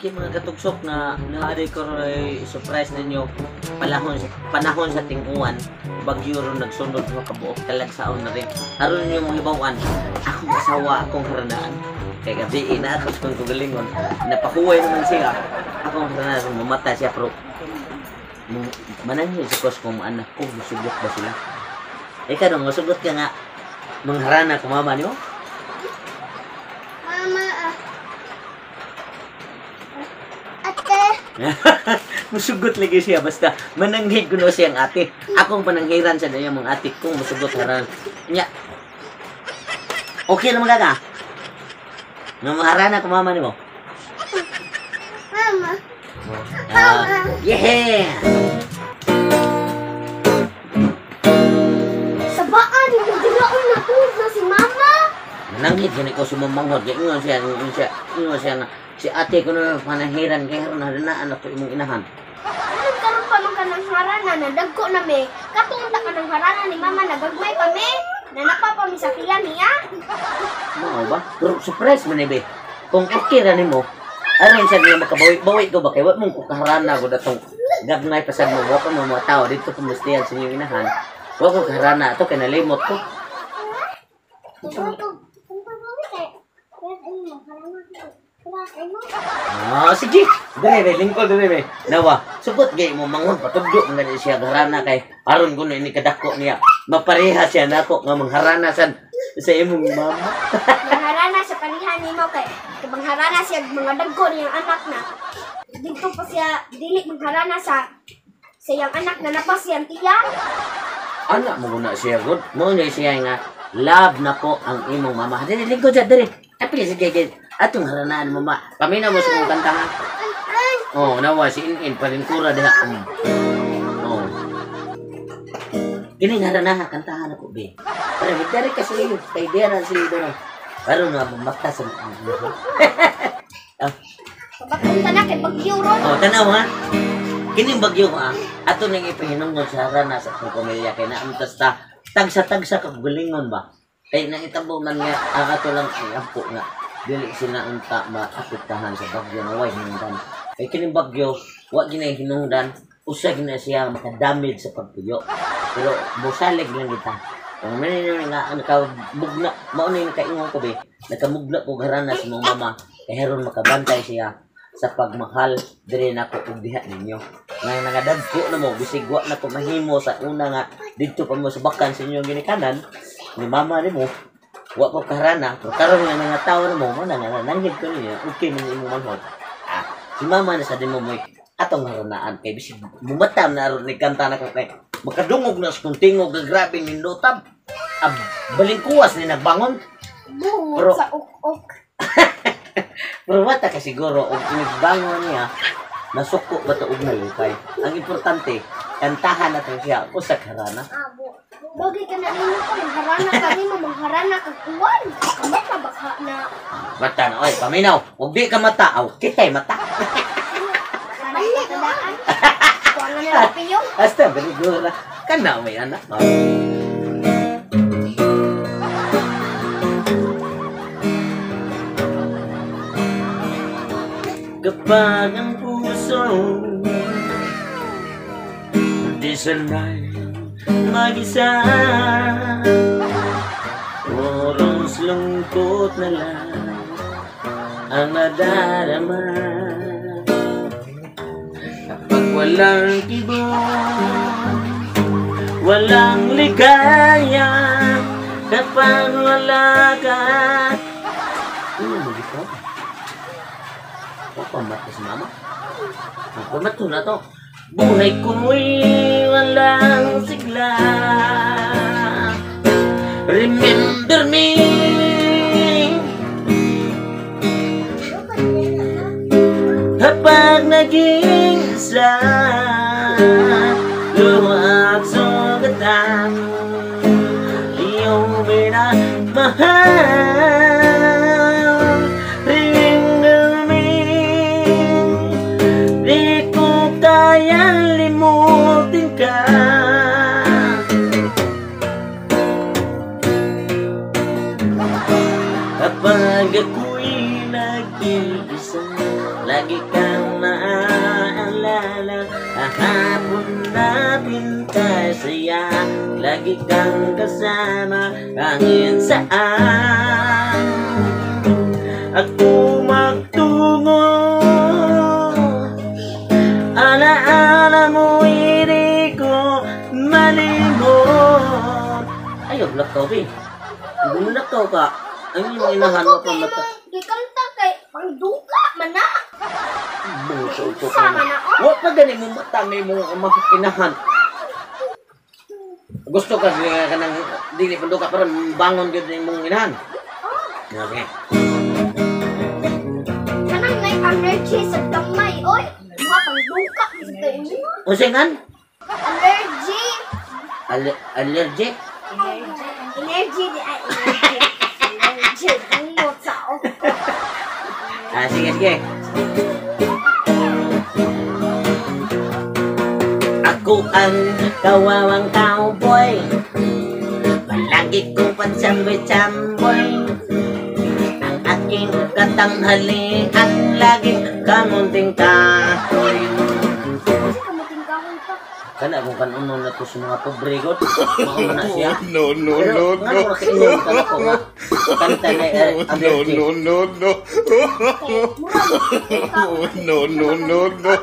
Okay, mga katugsok na naaday ko rin surprise ninyo panahon panahon sa tinguan bagyo ron nagsunod sa kabuok talagsaon na rin aron ninyo mga hibawan akong asawa akong haranaan kay gabi na ako sa kong kagalingon napahuway naman siya akong haranaan mamata siya pero mananghil sa kos kung anak ko musugot ba sila ikaw dong musugot ka nga mangharana ko mama niyo. Mama ate. Musugot lagi siya basta mananghid kuno siyang ate. Akong pananghiran sa niya mga ate kung musugot haran. Nya. Okay naman ka? Nga maharana ko mama nimo. Mama. Yeah. Sabaan nagdilaon na ko na si mama. Mananghid gani ko sumamanghod kay ingon siya, ingon siya nga si ate ko na panahiran kay haron haranaan ako imong inahan. Anong karon pa man ka ng harana nadagko na me. Katong ta ka ng harana ni mama nagagmay pa me. Nanapa pa mi sa pila niya. Mao ba? Pero surprise man be. Kung okay ra nimo, aron sa niya makabawi-bawi ko ba kay wa mong kukaharana gud atong gagmay pa sad mo wa pa mo mga tao dito kumustihan sa inyong inahan. Wa ko kaharana ato kay nalimot ko. Ah, sige. Dere be, lingkod dere be. Nawa, sugot gay mo manghod patugdo man gani siya harana kay aron kuno ini kadako niya. Mapareha siya nako nga mangharana sad sa imong mama. Mangharana sa parihan nimo kay mangharana siya mga dagko niyang anak na. Didto pa siya dili mangharana sa iyang anak na napas siyang tiyan. Anak mo guna siya gud. Mo ni siya nga love nako ang imong mama. Dere lingkod siya dere. Apil sige gid. Atong haranaan mama. Paminaw mo sa kong kanta ha. Oh, nawa si In-In palingkura diha. Oh. Kini harana kantahan ako be. Pero dere kasi kay diha na si doon. Aron nga mamata sa ah. Pabakunta na kay bagyo ron. Oh, tanaw ha. Kining bagyo ha. Ato nang ipahinungod sa harana sa akong pamilya kay naamtas ta tagsa-tagsa kag galingon ba. Kay nangitabo man nga ang ato lang ampo nga dili sila unta maapektahan sa bagyo na way hinungdan. Kay kining bagyo wa ginay hinungdan, usa gina siya makadamage sa pagtuyo. Pero mosalig lang kita. Kung man nga nakamugna, mao na yung nakaingon ko be, nakamugna ko harana sa mong mama kay heron makabantay siya sa pagmahal diri nako og diha ninyo. Nga nangadagko na mo bisig wa na ko mahimo sa una nga didto pa mo sa bakan sa inyong ginikanan ni mama nimo. Wa ko kaharana, pero karon nga nangataw na mo, mo na nga nanghid ko niya, okay man imong manghod. Ah, si mama na sa din mo mo'y atong haranaan kay bisig mumatam na aron ni kanta na ko kay makadungog na sa kong tingog grabe nindotab. Ab balingkuwas ni nagbangon. Buot sa ok-ok. Pero wata ka siguro og inigbangon niya nasuko ba to og nalipay. Ang importante, kantahan natin siya usa ka harana. Bagay ka na nimo ko, mangharana ka nimo, mangharana ka kuwan. Mata baka na. Mata na, oy, paminaw. Huwag di ka mata, aw, kitay mata. Balik na. Kuwan na lang piyo. Hasta, baligura. Kana may anak. Kapag ang puso di sanay mag-isa, oros lungkot na lang ang nadarama. Kapag walang tibok, walang ligaya, kapag wala ka. Ano mo dito? O, pamata si mama. Pamato na to. Buhay ko'y walang sigla. Remember me. Kapag naging isa, luha at sugatan, iyong minamahal. Remember me. Di ko kayang limutin ka. Kapag ako'y nag-iisa, lagi ka Saya, lagi kang kasama hangin saan ako magtungo. Alaala mo, hindi ko malimot. Ayaw, lakaw, be. Lakaw ka. Ang iyong inahan mo pa mata. Gikanta kay pangduka man na. Buso ko Sama ka. na, oh. Wa pa gani mo mata may mo inahan. Gusto ka nga ka ng dili panduka para bangon gyud imong inahan. Okay. Kanang may allergy sa gamay, oy. Mga pangduka sa kay mo. Unsa ngan? Allergy. Allergic? Energy di ay energy. Energy. Bungot sa ako. Ah, sige, sige. Ako ang kawawang cowboy. Palagi kong patsamboy-samboy. Ang aking katanghalian, laging kamunting kahoy. Kasi kamuting kahoy pa. Kana kung kanunon na to sa mga pobre god. Mauna na siya. No, no, Pero no, nga no. ko kainom ka na ko nga. Kanta na No, allergic. no, no, no. Kay mura mo No, no, no, no.